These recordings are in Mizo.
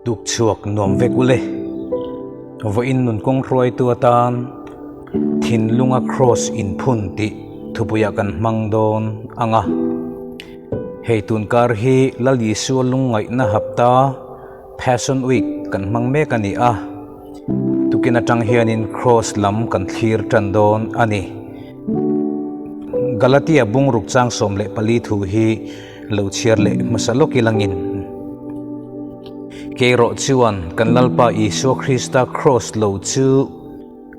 Tukchhuak nuam vek ule. Vawiin nun kawng hruaitu atan thinlunga kraws inphun tih thupuiah kan hmang dawn ang a. Hei tunkar hi Lal Isua lungngaihna hapta Passion Week kan hmang mek a ni a. Tukin atang hianin kraws lam kan thlir tan dawn a ni. Galatia bungruk chang 14 thu hi lo chhiar leh hmasa lawk ilangin. Kerawh chuan kan Lalpa Isua Krista kraws lo chu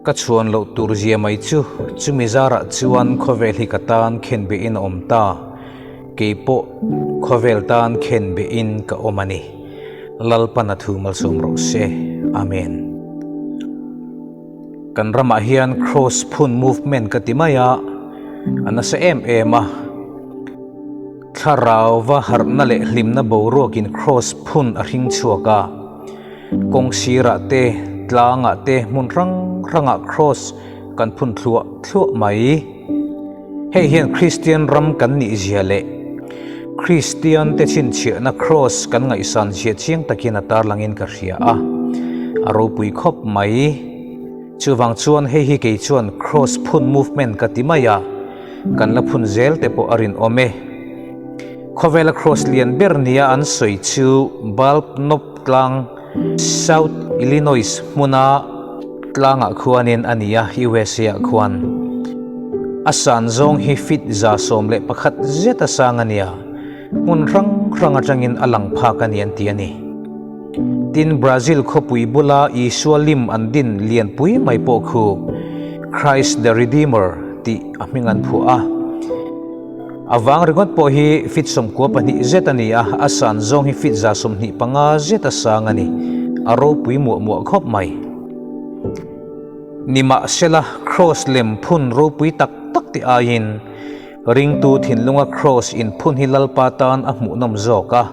ka chhuan loh tur zia mai chu chumi zarah chuan khawvel hi ka tan khenbehin a awm ta, kei pawh khawvel tan khenbehin ka awm a ni. Lalpan a thu malsawm rawh se. Amen. Kan ramah hian kraws phun movement ka ti mai a, a nasa em em a. Thlarauva harhna leh hlimna boruakin kraws phun a hring chhuak a. Kawng sirah te, tlangah te, hmun hrang hrangah kraws kan phun thluah thluah mai. Hei hian Kristian ram kan nih zia leh Kristian te chhinchhiahna kraws kan ngaihsan zia chiang takin a tarlangin ka hria a, a ropui khawp mai. Chuvang chuan hei hi kei chuan kraws phun movement ka ti mai a. Kan la phun zel te pawh a rinawm e. Khawvela cross lian ber nia an sawi chu Bulb Knob tlang, South Illinois hmuna tlangah khuanin a ni a, USA ah khuan. A san zawng hi feet 111 zet a sang a nia, hmun hrang hrang atangin a lang phak a ni an ti a ni. Tin, Brazil khawpui bula Isua lim an din lianpui mai pawh khu Christ the Redeemer tih a hming an phuah a. A vang ringawt pawh hi feet 92 zet a ni a, a san zawng hi feet 125 zet a sang a ni. A ropui muah muah khawp mai. Nimahsela, Cross lem phun ropui tak tak te aiin Ringtu thinlunga Kraws inphun hi Lalpa tan a hmuhnawm zawk a.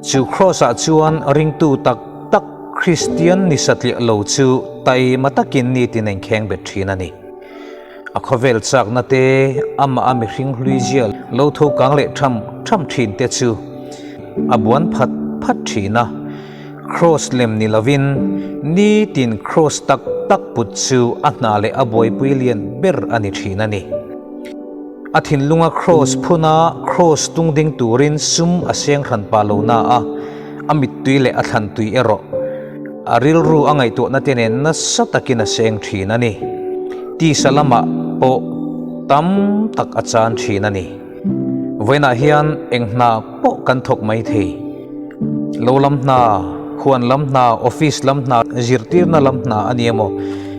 Chu Kraws-ah chuan ringtu tak tak Kristian ni satliah lo chu taima takin nitin a inkheng bet thin a ni. A khawvel chakna te, amah a mihring hlui zia lo tho kang leh tham tham thin te chu a buan phat phat thin a. Kraws lem ni lovin nitin kraws tak tak put chu a hna leh a buaipui lian ber a ni thin a ni. A thinlunga kraws phuna kraws tung ding turin sum a seng hran pah lo na a, a mittui leh a thlan tui erawh a rilru a ngaihtuahna te nen nasa takin a seng thin a ni. Tisa lamah pawh tam tak a chan thin a ni. Vawiinah hian eng hna pawh kan thawk mai thei. Lo lam hna, huan lam hna, office lam hna, zirtirna lam hna a ni emaw,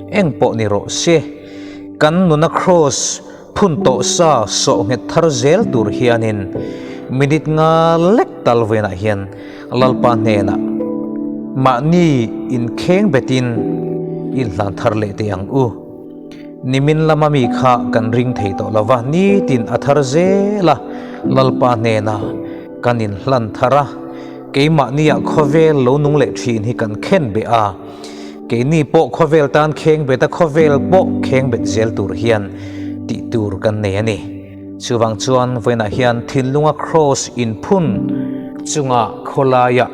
eng pawh ni rawh se. Kan nuna kraws phun tawh sa sawh nghet thar zel tur hianin minute nga lek tal vawiinah hian Lalpa hnenah mahni inkheng betin inhlan thar leh teh ang u. Nimin lama mi kha kan ring thei tawh lo va, nitin a thar zel a, Lalpa hnena kan inhlan thar a, keimahnia khawvel lo nung leh thin hi kan khen beh a, keini pawh khawvel tan kheng bet a, khawvel pawh kheng bet zel tur hian tih tur kan nei a ni. Chuvang chuan vawiinah hian thinlunga kraws inphun chunga khawlaia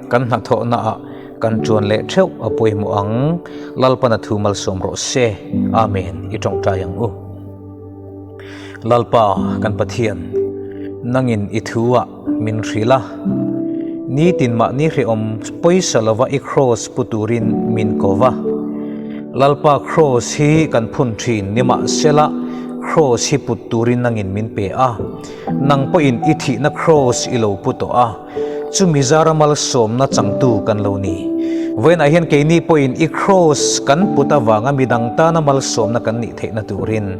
kan hnathawhnaah Kan ṭuan leh ṭheuh a pawimawh ang. Lalpan a thu malsawm rawh se. Amen. I ṭawngṭai ang u. Lalpa kan Pathian, nangin i thu-ah min hrilh a. Nitin mahni hrehawm pawisa lova i kraws pu turin min ko va. Lalpa kraws hi kan phun ṭhin nimahsela kraws hi put turin nangin min pe a. Nang pawhin i thihna kraws i lo pu tawh a. Chumi zara malsawmna changtu kan lo ni. Vawiinah hian keini pawhin i kraws kan put avanga midang tana malsawmna kan nih theihna turin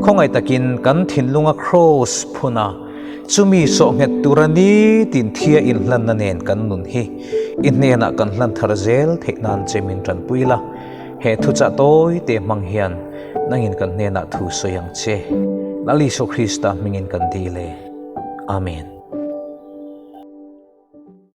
khawngaih takin kan thinlunga kraws phun a, chumi sawhnghet tura nitin thia inhlanna nen kan nun hi i hnenah kan hlan thar zel theih nan che min tanpui la. He thuchah tawi te hmang hian nangin kan hnenah thu sawi ang che. Lal Isua Krista hmingin kan dil e. Amen.